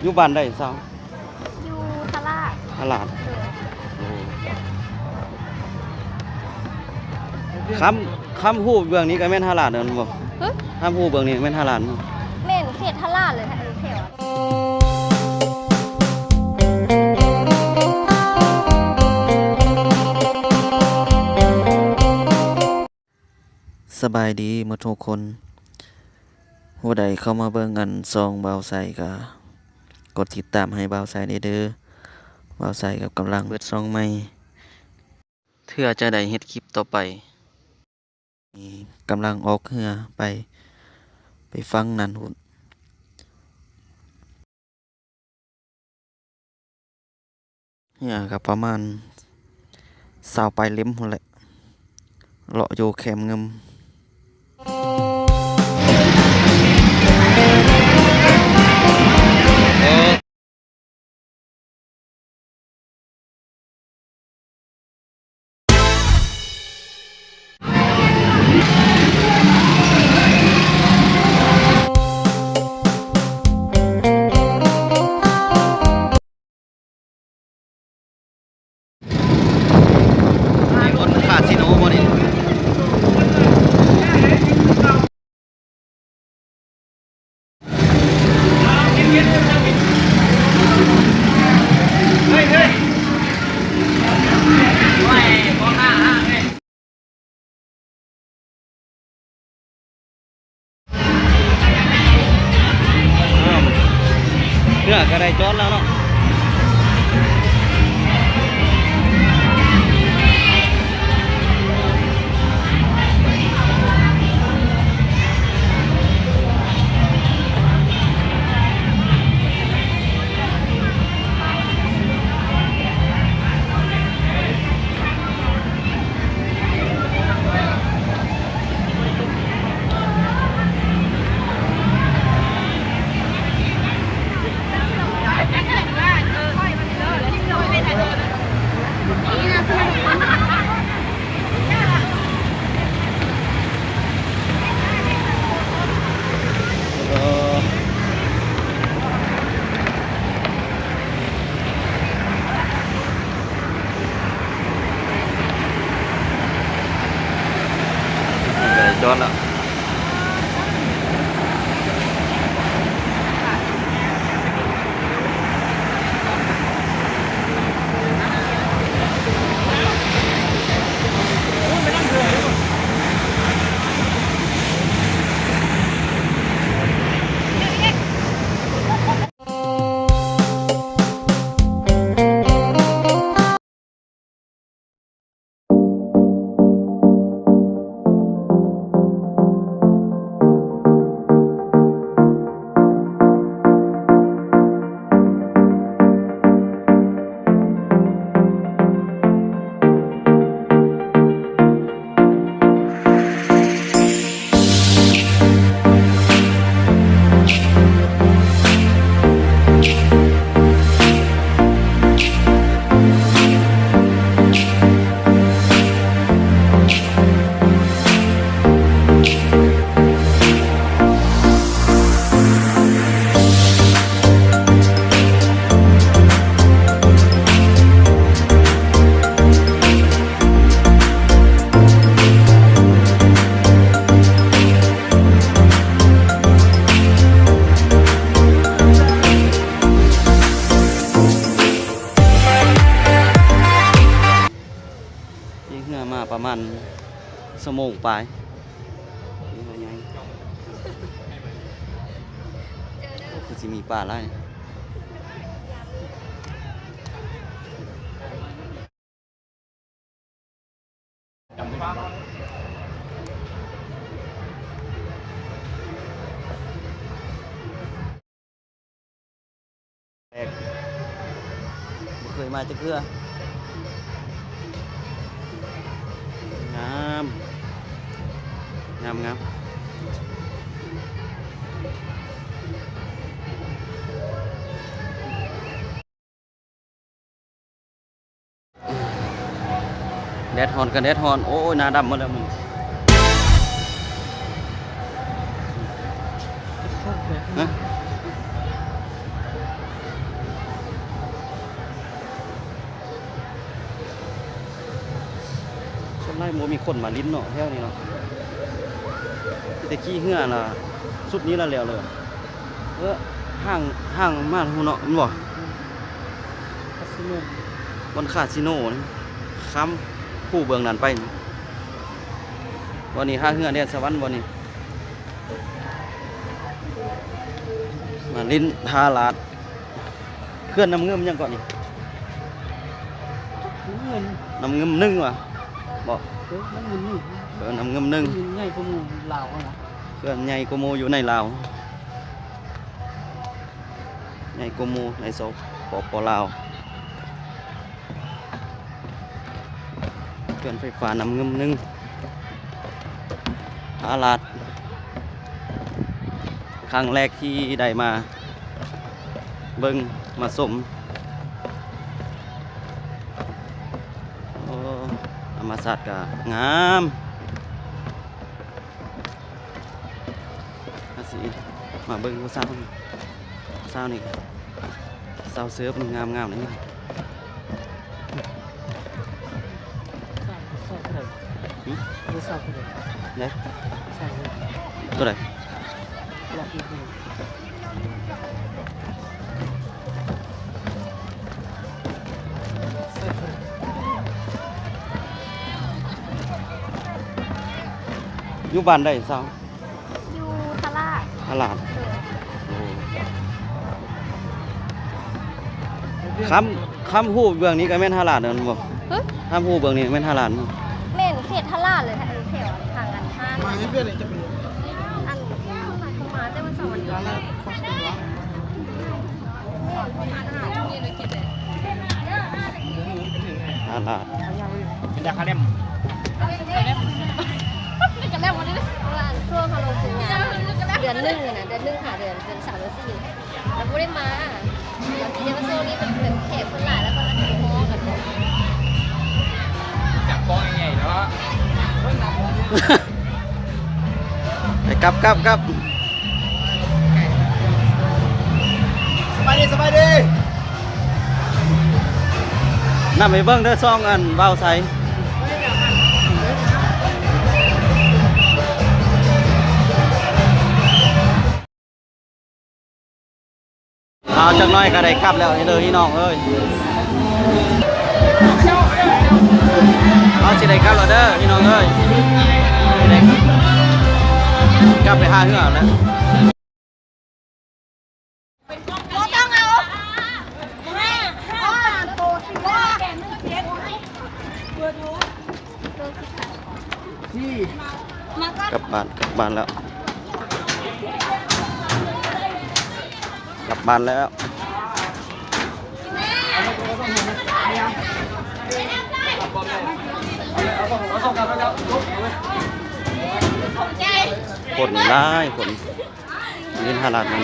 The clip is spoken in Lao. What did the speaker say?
ຢູ່ບ້ານໃດສາວ? ຢູ່ຕະຫຼາດ. ຕະຫຼາດ. ໂດຍ. ໂອ້ ຄຳ ຄຳຮູ້ເບື້ອງນີ້ກໍແມ່ນຕະຫຼາດແມ່ນບໍ່? ຫຶ? ຄຳຮູ້ເບື້ອງນີ້ແມ່ນຕະຫຼາດບໍ່? ແມ່ນເຂດຕະຫຼາດເລີຍ ເອີ ແຖວ. ສະບາຍດີໝົດທຸກຄົນ. ຜູ້ໃດເຂົ້າມາເບິ່ງອັນຊ່ອງບ່າວໄຊກະກົດຕິດຕາມໃຫ້ບ່າວໄຊແດ່ເດີ. ບ່າວໄຊກໍກຳລັງເປີດຊ່ອງໃໝ່ ເພື່ອຈະໄດ້ເຮັດຄລິບຕໍ່ໄປ. ກຳລັງອອກເຮືອໄປ ໄປຝັ່ງນັ້ນພຸ້ນ. ເຮືອກໍປະມານຊາວປາຍເຫຼັ້ມພຸ້ນແຫຼະ ເລາະຢູ່ແຄມງື່ມ. ມີຄົນຄາສິໂນບໍ່ນີ້? ເຮືອກໍໄດ້ຈອດແລ້ວເນາະ. ຈອດແລ້ວ. ຂີ່ເຮືອມາປະມານຊົ່ວໂມງປາຍ. ໂອ້ ຄືຊິມີປາຫຼາຍ. ແປກ ບໍ່ເຄີຍມາຈັກເທື່ອ. ງາມ ງາມໆ. ແດດຮ້ອນກໍແດດຮ້ອນ. ໂອ້ຍ ໜ້າດຳໝົດແລ້ວມື້ນີ້. ຮະ? ບໍ່ມີຄົນມາຫຼິ້ນເນາະແຖວນີ້ເນາະ ມີແຕ່ຂີ່ເຮືອລະ ຊຸດນີ້ລະແລ້ວເລີຍ. ເອີ ຫ່າງ ຫ່າງມາພຸ້ນເນາະ ແມ່ນບໍ່? ຄາສິໂນ ບ່ອນຄາສິໂນ ຂ້າມພູເບື້ອງນັ້ນໄປ. ບ່ອນນີ້ທ່າເຮືອແດນສະຫວັນ ບ່ອນນີ້ ມາຫຼິ້ນທ່າລາດ. ເຂື່ອນນ້ຳງື່ມຫຍັງເກາະນີ້? ນ້ຳງື່ມ ນ້ຳງື່ມໜຶ່ງຫວາ? ບໍ່ ເອີ ນ້ຳງື່ມໜຶ່ງ ເອີ ນ້ຳງື່ມໜຶ່ງ ໃຫຍ່ກວ່າໝູ່ລາວຫັ້ນນະ ເຂື່ອນໃຫຍ່ກວ່າໝູ່ຢູ່ໃນລາວ ໃຫຍ່ກວ່າໝູ່ໃນ ສປປ ລາວ. ເຂື່ອນໄຟຟ້ານ້ຳງື່ມໜຶ່ງ ທ່າລາດ ຄັ້ງແລກທີ່ໄດ້ມາເບິ່ງມາຊົມ. ໂອ້ ທຳມະຊາດກະງາມ. ເຮົາຊິມາເບິ່ງຜູ້ສາວ ຜູ້ສາວນີ້ ສາວເສີບງາມໆ ນີ້. ຫຶ? ເອີ ເທົ່າໃດ? ຢູ່ບ້ານໃດສາວ? ຢູ່ທ່າລາດ ທ່າລາດ. ໂດຍ. ໂອ້ ຄຳ ຄຳຮູ້ເບື້ອງນີ້ກໍແມ່ນທ່າລາດແມ່ນບໍ່? ຫຶ? ຄຳຮູ້ເບື້ອງນີ້ແມ່ນທ່າລາດບໍ່? ແມ່ນເຂດທ່າລາດເລີຍ ເອີ ແຖວທາງອັນທ່ານ ມາເຮັດວຽກນີ້ຈະເປັນ ອັນມາແຕ່ວັນເສົາວັນອາທິດ. ອ່າ ເປັນດາຄາແລັມ ກະແລ້ວ ກະແລ້ວ ວ່າອັນຊ່ວງເຮົາລົງໂຄງງານ ເດືອນໜຶ່ງຫັ້ນນະ ເດືອນໜຶ່ງຫາເດືອນ ເດືອນສາມ ເດືອນສີ່ ແລ້ວບໍ່ໄດ້ມາ ແລ້ວທີນີ້ວ່າຊ່ວງນີ້ມັນແບບແຂກຄົນຫຼາຍ ແລ້ວກໍນັດໂທຮໍກັນ ຈັກກ້ອງໃຫຍ່ເນາະ. ໄປ ກັບ ກັບ ກັບ. ສະບາຍດີ ສະບາຍດີ. ນຳໃຫ້ເບິ່ງເດີ ຊ່ອງອັນບ່າວໄຊ. ເອົາ ຈັກໜ້ອຍກໍໄດ້ກັບແລ້ວເດີພີ່ນ້ອງເອີຍ ເຮົາຊິໄດ້ກັບແລ້ວເດີພີ່ນ້ອງເອີຍ ກັບໄປທ່າເຮືອແລ້ວ. ກັບບ້ານ ກັບບ້ານແລ້ວ ກັບບ້ານແລ້ວ. ຄົນຫຼາຍຄົນ. ຫຼິ້ນທ່າລາດນັ້ນ